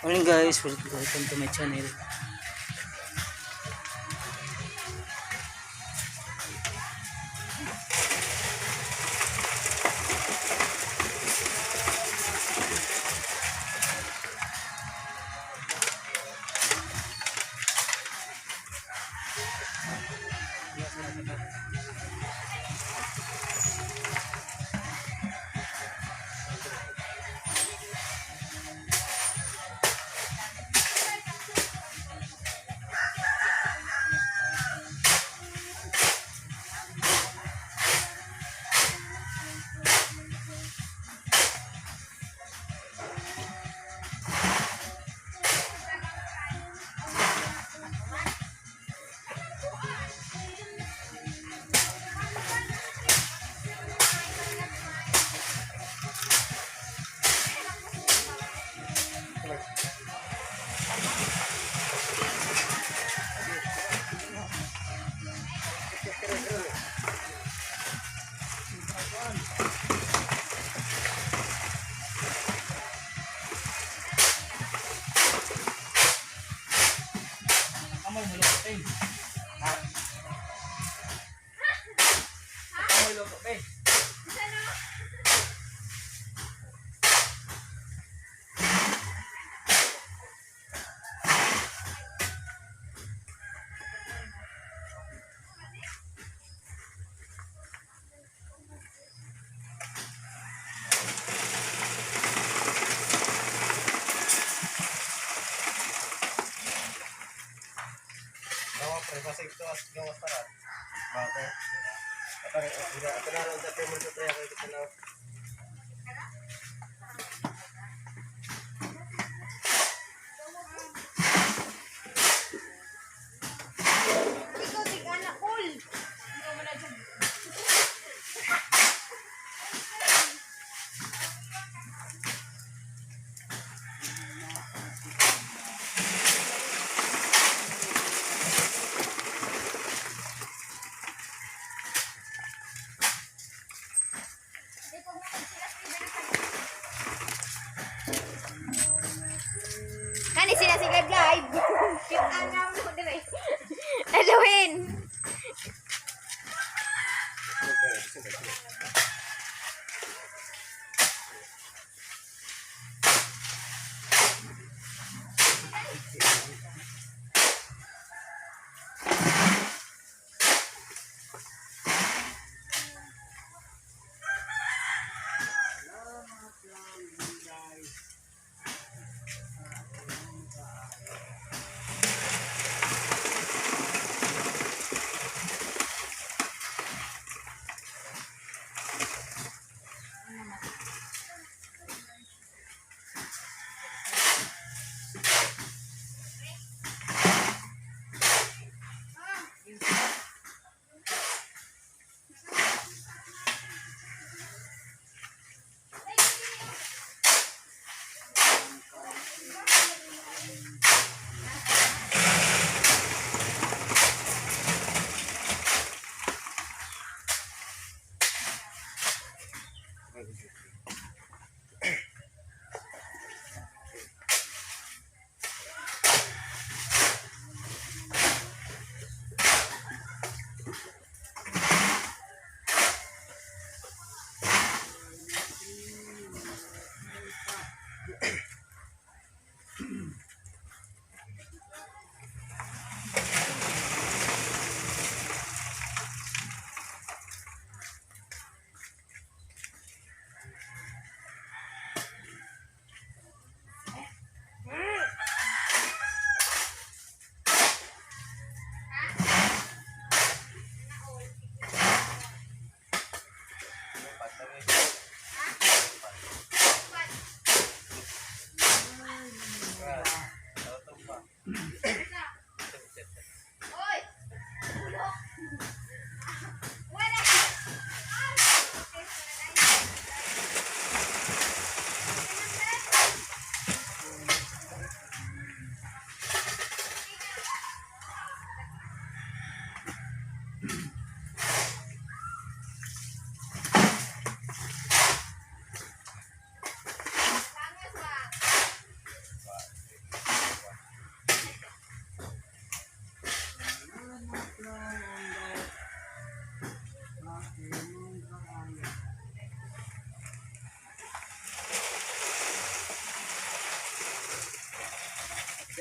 Morning guys, welcome to my channel. Amoy mo luto, eh. Amoy luto, eh. Gawa pre, basta ito as gawas para. Bakit? Ato ato na ron sa pre mo sa pre ako ito na. Ikaw, di ka na all. Ikaw mo na dyan. Kani sila si live live. Kita na mo dire. Eluin.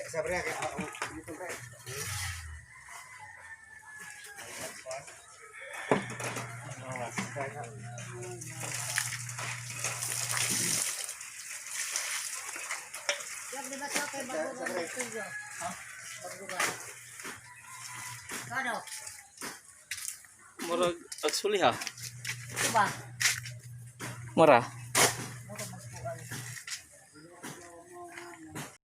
Sa pre, kay dito pre. Yung di ba sa kay bago ba nagtuyo? Ha? Bago ba? Kano? Murag actually ha. Ito ba? Mura.